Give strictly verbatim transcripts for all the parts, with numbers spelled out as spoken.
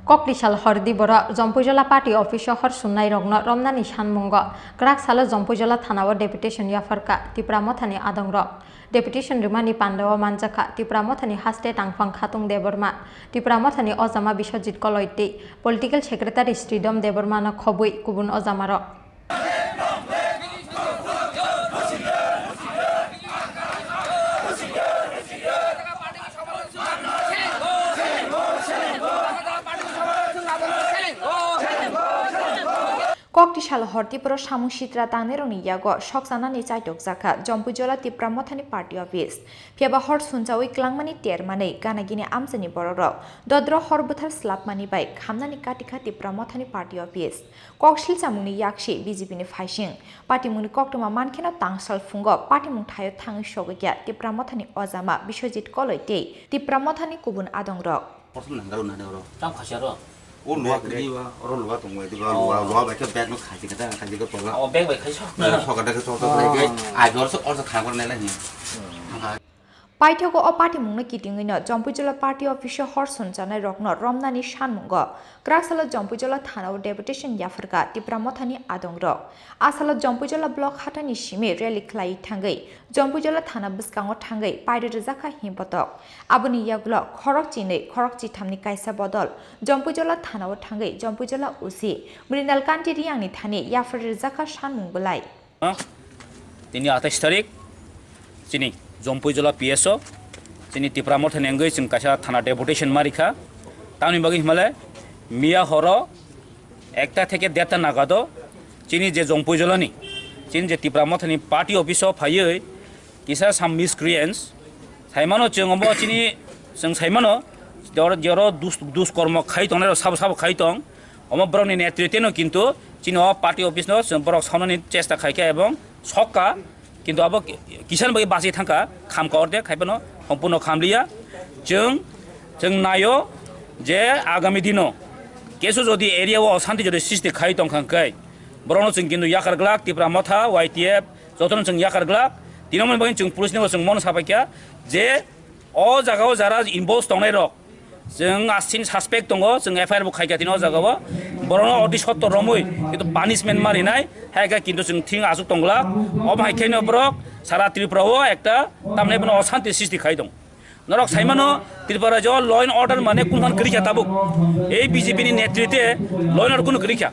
Koktisal hor diboro Jompuijola party office o hor sumnai rokno romnani sanmungo kwrak salo Jompuijola thana o deputation yapharkha Tipra Mothani adongrok. Deputation rwmani pandao manjakha Tipra Mothani haste tangphang Khatung Debbarma, Tipra Mothani ojama Biswajit Koloi tei political secretary Sridham Debbarma no khobwi kubun ojamarok. Koktisal hor Tipra samung sitra tangnairokni yago sokchanani chaitokjakha Jompuijola Tipra Mothani party office. Phiyaba hor sunchawi klangmani termanwi gana gini amchaini borokrok dodro hor bwthar slapmani bai khamnani katikha Tipra Mothani party office. Kok silchamungni yaksi B J P ni phaising. Patimungni koktwma mankheno tangsal phungo patimung thaio thangwi sogwi kha Tipra Mothani ojama Biswajit Koloi tei Tipra Mothani kubun adongrok. Porthom nang garo nani oro. Tam khasi aro. O luwa kiri wa, oro luwa tong wai diga luwa, luwa bai khe bag no khai diga ta, khai diga tola. O bag bai khai so. Soka da khe chok chok lai khe, ai dor so orsa khang kor nai lai ni. Paithago o patimungno kitingwino Jompuijola party office o hor sunchanai rokno romnani sanmungo kwraksalo Jompuijola thana o deputation yapharkha Tipra Mothani adongrok. Asalo Jompuijola block hathani simi rally khlai thangwi Jompuijola thana bwskango thangwi paida rwjakha himbotok. Aboni yagulo khorok chinwi khorok chithamni kaisa bodol Jompuijola thana o thangwi Jompuijola O C Mrinal Kanti Riyangni thani yaphar rwjakha sanmung bwlai. Tini atais tarik chini Jompuijola P S o chini Tipra Mothani wngwi chwng kaisa thana deputation ma rikha. Tamni bagwi himale miya horo ekta theke derta nagado chini je Jompuijolani, chini je Tipra Mothani party office o phaiwi kisa some miscreants saimano chwng omo chini chwng saimano jor-, joro dus-, duskormo khai tongnai rok sabo sabo khai tong. Omo borokni netritwno kintu chini o party office no chwng borok saunani chesta khaikha ebong sokka, kintu abo ki-, kisan bai bachwi thangkha, khamkha orde khai phano sompurno khamliya. Chwng, chwng naio je agami dino kesu jodi area o osanti jodi sristi khai tongkha hwnkhe borokno chwng kintu yakar glak, Tipra Motha, Y T F jotono chwng yakar glak. Tini omoni bagwi chwng police ni bo chwng mono sapaikha je o jaga o jara involve tongnai rok, chwng asini suspect tongo, chwng F I R bo khaikha tini o jaga o. Borokno oti sotto romwi kintu punishment ma rinai, hai khe kintu chwng thing aswk tong glak. Omo hai khe no borok sara Tripura o ekta tamni bono osanti sristi khai tong. Norok saimano Tripura rajyo law and order mane kunhan kwrwi kha tabuk. Ei B J P ni netritwe law and order kunu kwrwi kha.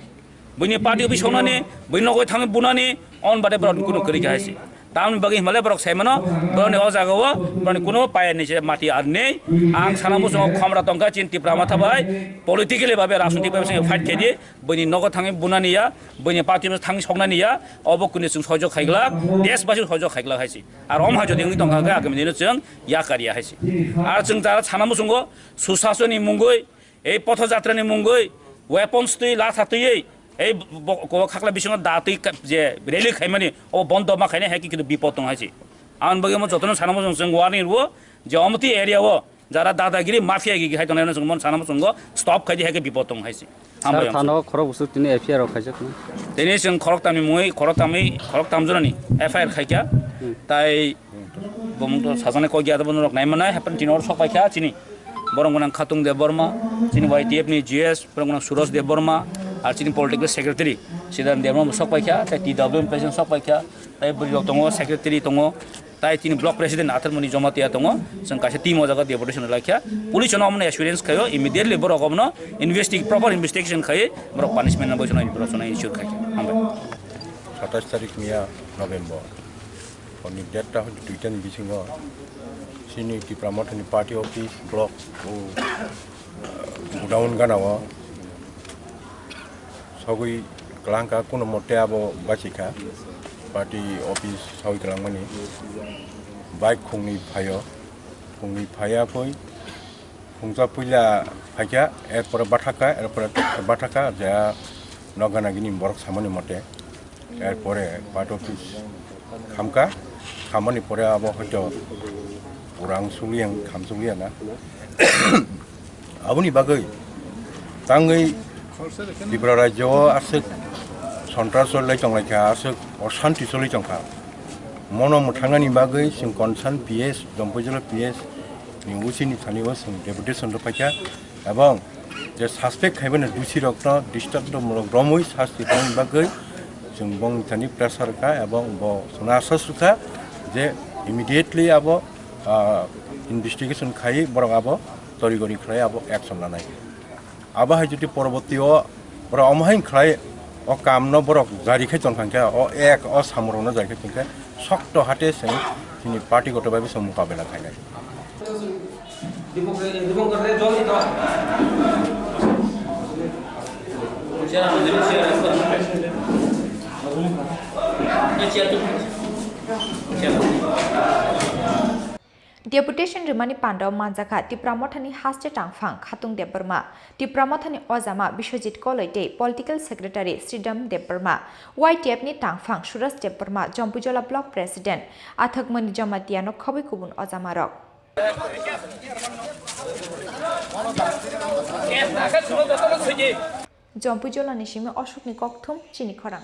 Buini party office songnani, buini nogoi thangwi bunani, on bade borok kunu kwrwi kha hai se. Tamni bagwi himale borok saimano, borokni o jaga o, borokni kuno paya ni se mati ar nei. Ang sana muchungo khomra tongkha chin Tipra Motha bai, politically babe, rajnitik babe se fight khe di, buini nogo thangwi bunani ya, buini party office thangwi soknani ya, obo kunu chwng sojok khai glak, desh basi sojok khai glak hai se. Ar om ha jodi wngwi tongkha khe agami dino chwng yakar ya hai se. Ar chwng jara sana muchungo, susasoni mungwi, ei potho jatrani mungwi weapons twi latha twiwi ei bo-, bo-, ko khakla bisingo da twi ka-, je rally khaimani o bondo ma khainai hai khe kintu bipod tong hai se. Ang bagwi omo jotono sana muchung chwng warning rwo je omoti area o jara dadagiri mafia gigi hai tongnai chwng mon sana muchungo stop khai di hai khe bipod tong hai se. Hambai sir, ang thano khorok busuk tini F I R rok khaijak no. Tini chwng khorok tamni mungwi khorok tamwi khorok tam jorani F I R khaikha. Hmm. Tai Bumung to sajani kok ya, bono rok nai manai, happen chini or sok paikha chini. Borong gunang Khatung Debbarma, chini Y T F ni G S, borong gunang Suraj Debbarma, ar chini political secretary Sidan Debbarma sok paikha, tai T W M president sok paikha, tai bwrwi rok tongo, secretary tongo, tai chini block president Atharmoni Jamatia tongo, chwng kaisa team o jaga deputation laikha. Police no omono assurance khaio, immediately borok omono investi-, proper investigation khai, borok punishment no boisano borok sono ensure khai. Hambai. Satais tarik miya November. Honi derta hoi duita ni bisingo chini Tipra Motha ni party office block o, uh, godown gana o sogwi kwlangkha, kuno mote abo bachikha party office sogwi kwlangmani. Bike khungni phaio, khungni phaiya phoi Phungsa puila phaikha, erpore bathakha, erpore bathakha, je nokha nagini borok samani mote, erpore party office khamkha, khamani pore abo hoito urang suliya, kham suliya na. Aboni bagwi tangwi Tripura rajyo o aswk sontras lai tonglaikha, aswk oshanti choli tongkha. Mono mwthangani bagwi chwng concern P S, Jompuijala P S ni O C ni thani o chwng deputation rwphaikha, ebong Je suspect khaibani dusi rokno dristomulok romwi sasti tongni bagwi chwng bongni thani pressure kha ebong bo chwngno aswk sukha je immediately abo, ah, investigation khai borok abo torigori khlai abo action lanai. Abo hai jodi poroborti o borok omo hai khlai o kamno borok jari khai tongkha khe o ek o samurokno jari khai tongkha sokto hate chwng chini party goto bai chwng mukabela khainai. Deputation rimani pandao manjakha Tipra Mothani haste tangphang Khatung Debbarma, Tipra Mothani ojama Biswajit Koloi tei Political Secretary Sridham Debbarma. Y T F ni tangphang Suraj Debbarma, Jompuijola Block President, Athakmani Jamatia no khobwi kubun ojamarok. Jompuijolani simi Ashokni kokthum chini khorang.